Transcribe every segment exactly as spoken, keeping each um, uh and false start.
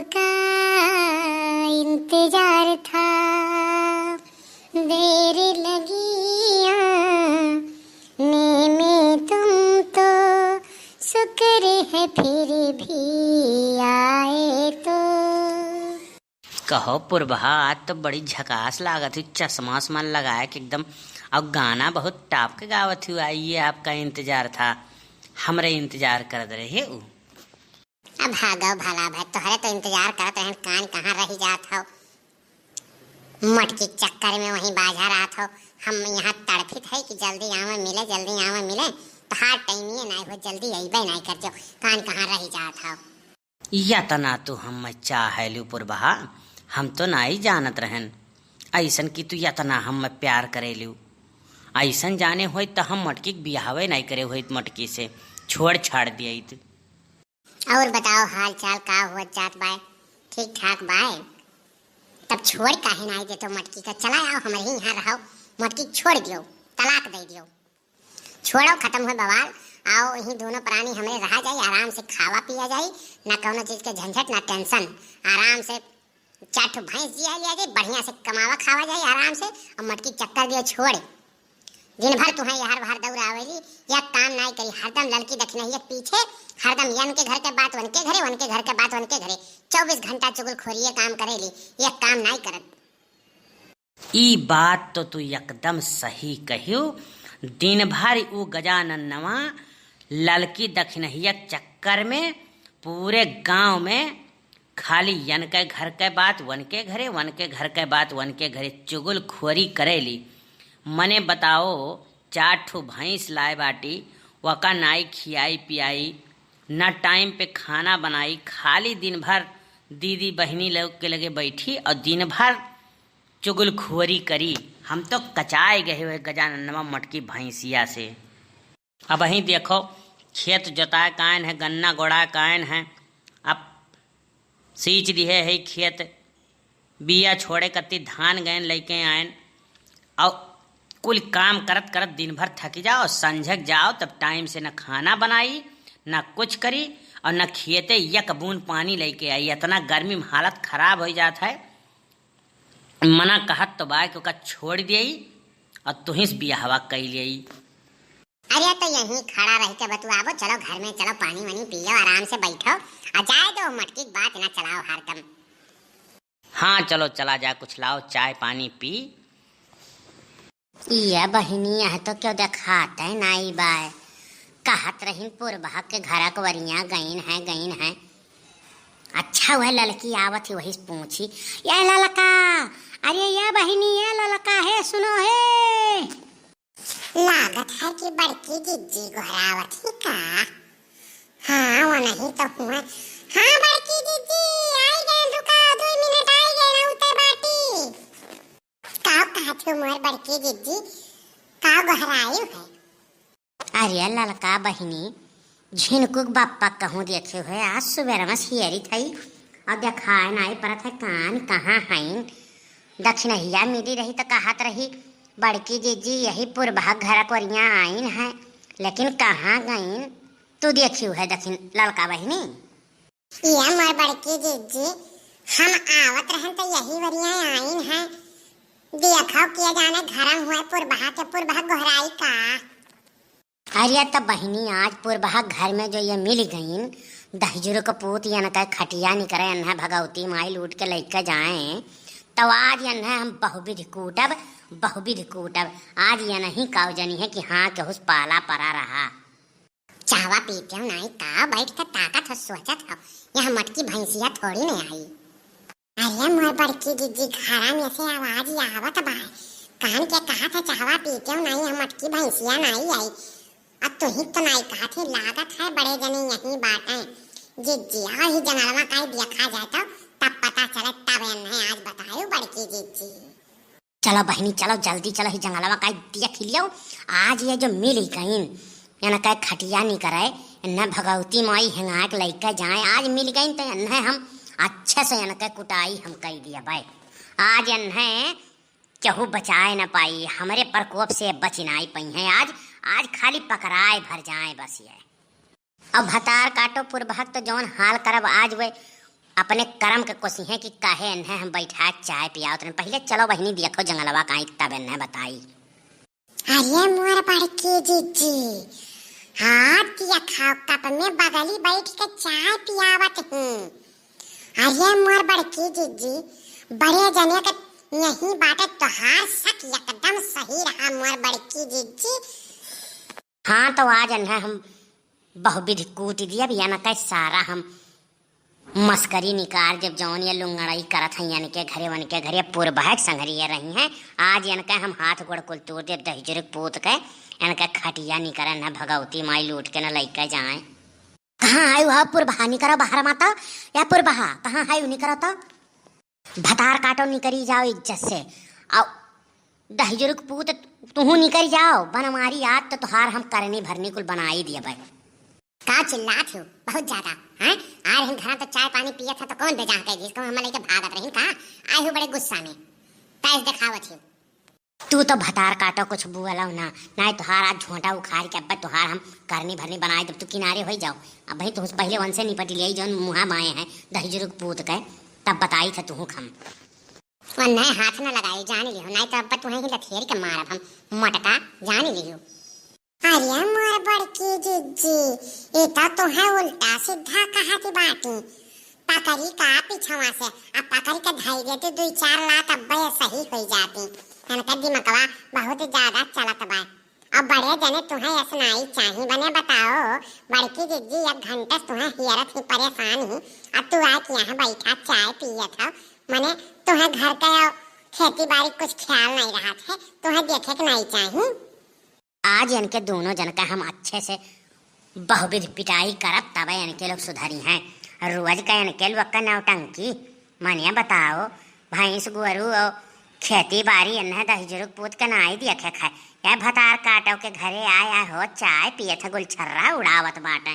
का इंतजार था, देर लगी आने में तुम तो, शुक्र है फिर भी आए तो। कहो पुरबहा, आज तो बड़ी झकास लागत ही, चश्मा उश्मा लगाए के एकदम, और गाना बहुत top के गावत ही। आइए, आपका इंतजार था, हमरे इंतजार करत रहे उ। अब भागो भला भाई, तोहरे तो इंतजार करत रहन, कान कहाँ रही जात हो। मटकी चक्कर में वहीं बाझा रहत हो। हम यहाँ तड़फित है कि जल्दी आवे मिले, जल्दी आवे मिले, तोहार टाइमिए नाई हो, जल्दी अइबे नाई करते हो, कान कहाँ रही जात हो। यतना तू हम चाहेलू पुरबहा, हम तो नाई जानत रहन ऐसन कि तू यतना हम प्यार करेलू। ऐसन जाने होइत त हम मटकी के बियाहवे नाई करे होइत मटकी से, छोड़ छाड़ दियत। और बताओ, हाल चाल का हुआ जात बाय? ठीक ठाक बाय? तब छोड़ काहे नाई देतो मटकी का? चला आओ, हमरे ही यहाँ रहो, मटकी छोड़ दियो, तलाक दे दियो। छोड़ो, खत्म हो बवाल। आओ, यही दोनों प्राणी हमरे रहा जाई, आराम से खावा पिया जाई, ना कौनो चीज के झंझट, ना tension। आराम से चार ठो भैंस जिया लिया जाई, बढ़िया से कमावा खावा जाई आराम से, और मटकी चक्कर दियो छोड़। दिन भर तुहें यहर वहर दौड़ावेली, एक काम नाई करी, हरदम ललकी दखिनहिया के पीछे, हरदम यन के घर के बात वन के घरे, वन के घर के बात वन के घरे, चउबीस घंटा चुगलखोरिये काम करेली, एक काम नाई करत। ई बात तो तू एकदम सही कहियो। दिन भर उ गजाननवा ललकी दखिनहिया के चक्कर में पूरे गांव में खाली यन के घर के बात वन के घरे, वन के घर के बात वन के घरे चुगलखोरी करेली। मने बताओ, चार ठो भैंस लाए बाटी, वका नाई खियाई पियाई, ना टाइम पे खाना बनाई, खाली दिन भर दीदी बहिनी लोग के लगे बैठी और दिन भर चुगलखोरी करी। हम तो कचाए गए हुए गजाननवा मटकी भैंसिया से। अबहीं देखो, खेत जोताए कायन है, गन्ना गोड़ाए कायन है, अब सींच दिहे है खेत, बिया छोड़े कत्ती धान गयन लइके आयन, और कुल काम करत करत दिन भर थकी जाओ, संझक जाओ, तब टाइम से न खाना बनाई, न कुछ करी, और न खेते एक बूंद पानी लइके आई। इतना गर्मी में हालत खराब हो जात है। मना कहत तो बा कि ओका छोड़ देई और तुहिस बियाहवा कई लेई। अरे तो यहीं खड़ा रह के बतुआबो, चलो घर में चलो, पानी वानी पियो, आराम से बैठो, आ जाए दो मटकी के बात ना चलाओ हरदम। हाँ चलो चला जा, कुछ लाओ चाय पानी पी। ये बहिनी, यह तो क्यों देखात है नाई बाय। कहत रहिन पुरबहा के घरक वरिया गइन है, गइन है। अच्छा वह ललकी आवत ही, वही से पूछी, ये ललका, अरे ये बहिनी, ये ललका, हे सुनो हे। लागत है कि बड़की जिज्जी गोहरावत ही का? हाँ, वो नहीं तो हुआ। हाँ बड़की जिज्जी, आई गए, रुका, दो मिनट आई गए, उते बाटी। का कहत हो मोर बड़की जिज्जी, का गोहरायु है? अरे ललका बहिनी, झिनकू के बप्पा कहूँ देखे हुए, आज सुबेर में सियरी थई और देखाए नाई परत है, कान कहाँ हईन? दखिनहिया मिली रही तो कहत रही, बड़की जिज्जी यही पुरबहा घर कोरिया आइन है, लेकिन कहाँ गइन? तू देखियो है दखिन ललका बहिनी। ये मोर बड़की जिज्जी, हम आवत रहन त यही वरिया आइन है। देखो के जाने घरम हुए पुरबहा के पुरबहा गोहराई का। अरे त बहिनी, आज पुरबहा घर में जो ये मिल गईन, दहिजुर के पूत यनके खटिया निकरे, एन्हे भगवती माई लूट के लइके जाए, तो आज एन्हे हम बहुविध कूटब, बहुविध कूटब। आज ये नहीं काउ जनी है कि हाँ केहुस पाला परा रहा। चाहवा पीते हो नाई का, बैठ के ताकत हो, सोचत हो, यहाँ मटकी भैंसिया थोड़ी नहीं आई। अरे मोर बड़की जिज्जी, घरा में से आवाज ही आवत बा। कान के कहा था चाहवा पीते हो नाई, यहाँ मटकी भैंसिया नाई आई। अब तू ही तो नाई कहा थे, लागत है बड़े जने यहीं बाटे। जिज्जी, आ ही जंगलवा काई देखा जाए तो तब पता चले, तब एन्हे आज बतायो बड़की जिज्जी। चलो बहिनी, चलो जल्दी चलो, ही जंगलवा का देख लियो। आज ये जो मिल गईन, एनके खटिया निकरे, एन्हे भगवती माई हेंगाए के लइके जाए। आज मिल गईन तो एन्हे हम अच्छे से एनके कुटाई हम कई दिया भाई। आज एन्हे केहू बचाए न पाई, हमरे प्रकोप से बच नाई पई हैं। आज, आज खाली पकड़ाए भर जाए बस ये। अब भतार काटो पुरबहक तो जौन हाल करब आज वे अपने करम के कोसिहें कि काहे एन्हें हम बैठा चाय पियावत रहन। पहिले चलो बहिनी देखो जंगलवा काई तब एन्हें बताई। अरे मोर बड़की जिज्जी, हाथ दिया खाओ कप में बगली बैठ के चाय पियावत ही। अरे मोर बड़की जिज्जी, बड़े जने के यही बाटे तोहार शक एकदम सही रहा मोर बड़की जिज्जी। हाँ, तो आज एन्हें हम बहुविध कूट दिया, अब एनके सारा हम मस्करी निकार देब, जौन ये लुंगड़ई करत हैं एनके घरे, ओनके घरे पुरबहक संघरिया रही हैं। आज एनके हम हाथ गोड़ कुल तूर देब, दहिजुरुक पूत के एनके खटिया निकरे न भगवती माई लूट के न लइके जाए। कहाँ है वह पुरबहा? निकरो बाहर माता, या पुरबहा कहाँ है? निकरो तो। भतार काटो निकरी जाओ इज्जत से। आओ दहिजुरुक पूत, तुहू निकरी जाओ, बनमारी आज तो तोहार हम करनी भरनी कुल बनाई दिया भाई। का चिल्लात हो बहुत ज्यादा, हैं? आ रही घर तो चाय पानी पियत है तो कौन बेजान कह दी, इसको हम लेके भागत रही का? आए हो बड़े गुस्सा में, तैस दिखावत हो। तू तो भतार काटो कुछ बोलो ना, नाहीं तोहार आज झोंटा उखाड़ के अब्बे तोहार हम करनी भरनी बनाई देब, तू किनारे होई जाओ। अब भाई तुहसे पहिले उनसे निपट लिया, जौन मुँहा बाएँ हैं दहिजुरुक पूत के, तब बताई था तुहू हम। वन्ने हाथ न लगाई, जान लिहो, नाहीं तो अब्बे तुहैं ही लथेर के मारब हम, मटका, जान लिहो। अरे मोर बड़की जिज्जी, ई तो तुहैं उल्टा सीधा कहत बाटी। पकड़ी का पिछवा से, आ पकड़ के धई देती दुई चार लात, अब्बे सही होई जाती। इनका दिमगवा बहुत ज्यादा चलत बा। अब बड़े जने तुहैं असनाई चाही, बने बताओ, बड़की जिज्जी एक घंटे से तुहैं हियरत ही परेशान ही, अब तू आके यहाँ बैठा चाय पियत हो, मने तुहैं घर के खेती बारी कुछ ख्याल नहीं रहत है, तुहैं देखे के नहीं चाही। आज इनके दोनों जन का हम अच्छे से बहुविध पिटाई करब, तबे इनके लोग सुधरी हैं। रोज का इनके लोग का नौटंकी। मनिया बताओ, भैंस गोरू और खेती बारी इन्हें दहिजुरुक पूत के नाई देखे खाए। या भतार काटो के घरे आया हो, चाय पिए थे, गुलछर्रा उड़ावत बाटे।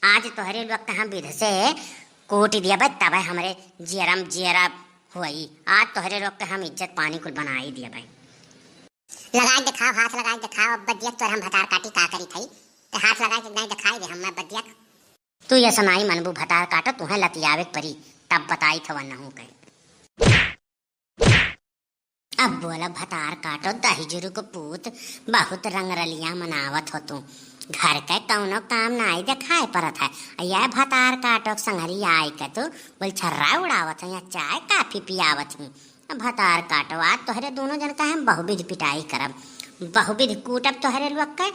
आज तोहरे लोग के हम विध से कूट दिया भाई, तबे हमरे जियरम जियरा होई। आज तोहरे लोग के हम इज्जत पानी कुल बनाई दिया भाई। लगाई दिखाओ, हाथ लगाई दिखाओ, अब बदियक तोर हम भतार काटी का करी थई। ते हाथ लगाई के नहीं दिखाई दे हम, मैं बदियक। तू ये सनाई मनबू भतार काटो, तुहें लतियावे के परी, तब बताई थवन नहू के। अब बोला भतार काटो, दहिजुरुक पूत, बहुत रंगरलिया मनावत हो तू। घर के कौनो काम नाई देखाए परत है, आ यह भतार काटो के संगरी आए के तू गुलछर्रा उड़ावत है, या चाय काफी पियावत ही। अब भतार काटो, आज तोहरे दोनों जन का हम बहुविध पिटाई करब, बहुविध कूटब तोहरे लोग के।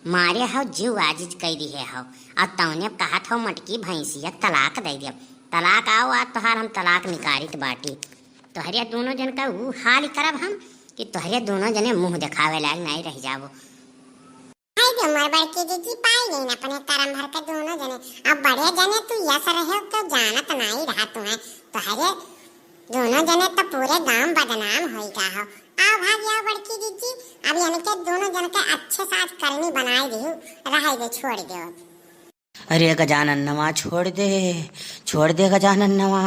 मारे हव जीव आजिज कई दिहे हव, और तौने अब कहत हव मटकी भैंसिया के तलाक दे देब। तलाक आओ, आज तोहार हम तलाक निकारित बाटी। तोहरे दोनों जन का ऊ हाल करब हम कि तोहरे दोनों जने मुँह देखावे लायक नहीं रह जाबो। हाय गे मोर बड़की जिज्जी, पाई गई अपने करम भर के दोनों जने। अब बड़े जने तू यस रहे हो तो जानत नहीं रहा तू है, तोहरे दोनों जने तो पूरे गांव बदनाम होई गा हो। आओ भाग आओ बड़की जिज्जी, अब इनके दोनों जन के अच्छे से आज करनी बनाए दिहू, रहे दे, छोड़ दो। अरे गजाननवा छोड़ दे, छोड़ दे गजाननवा।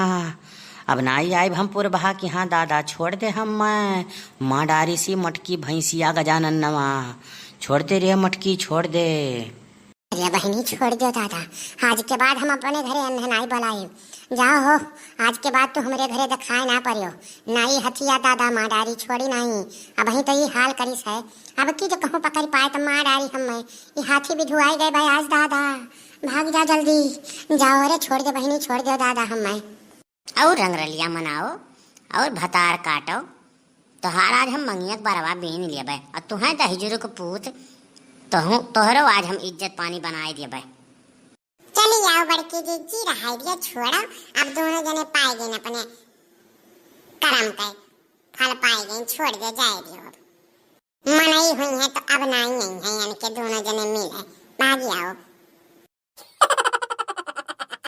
अब नाई आइब हम पुरबहा कि हाँ दादा, छोड़ दे हम मैं। माँ डारी सी मटकी भैंसिया गजाननवा। छोड़ दे रे मटकी, छोड़ दे। अरे बहिनी छोड़ दो दादा, आज के बाद हम अपने घरे अन्हनाई बोलाइब। जाओ हो, आज के बाद तू हमरे घरे देखाए ना परियो। नाई हथिया दादा माँ डारी छोड़ी नाई, अबहीं तो ई हाल करिस है। अब की जो कहूँ पकड़ पाए तो माँ डारी हम मैं। ई हाथी भी धुआई गए भाई आज दादा। भाग जा जल्दी, जाओ रे, छोड़ दे बहिनी, छोड़ दे दादा हम मैं। और रंगरलिया मनाओ और भतार काटो, तोहार आज हम मंगिया के बरवा बीन लेबे, और तुहें दहिजुरुक पूत, तोहू, तोहरो आज हम इज्जत पानी बनाए देबे। चली आओ बड़की जिज्जी, रहाई दिया, छोड़ो, अब दोनों जने पाए गए अपने करम के फल पाए गए, छोड़ दे, जाए दियो। अब मनई हुई है तो अब नाई आई है, इनके दोनों जने मिले, भागी आओ।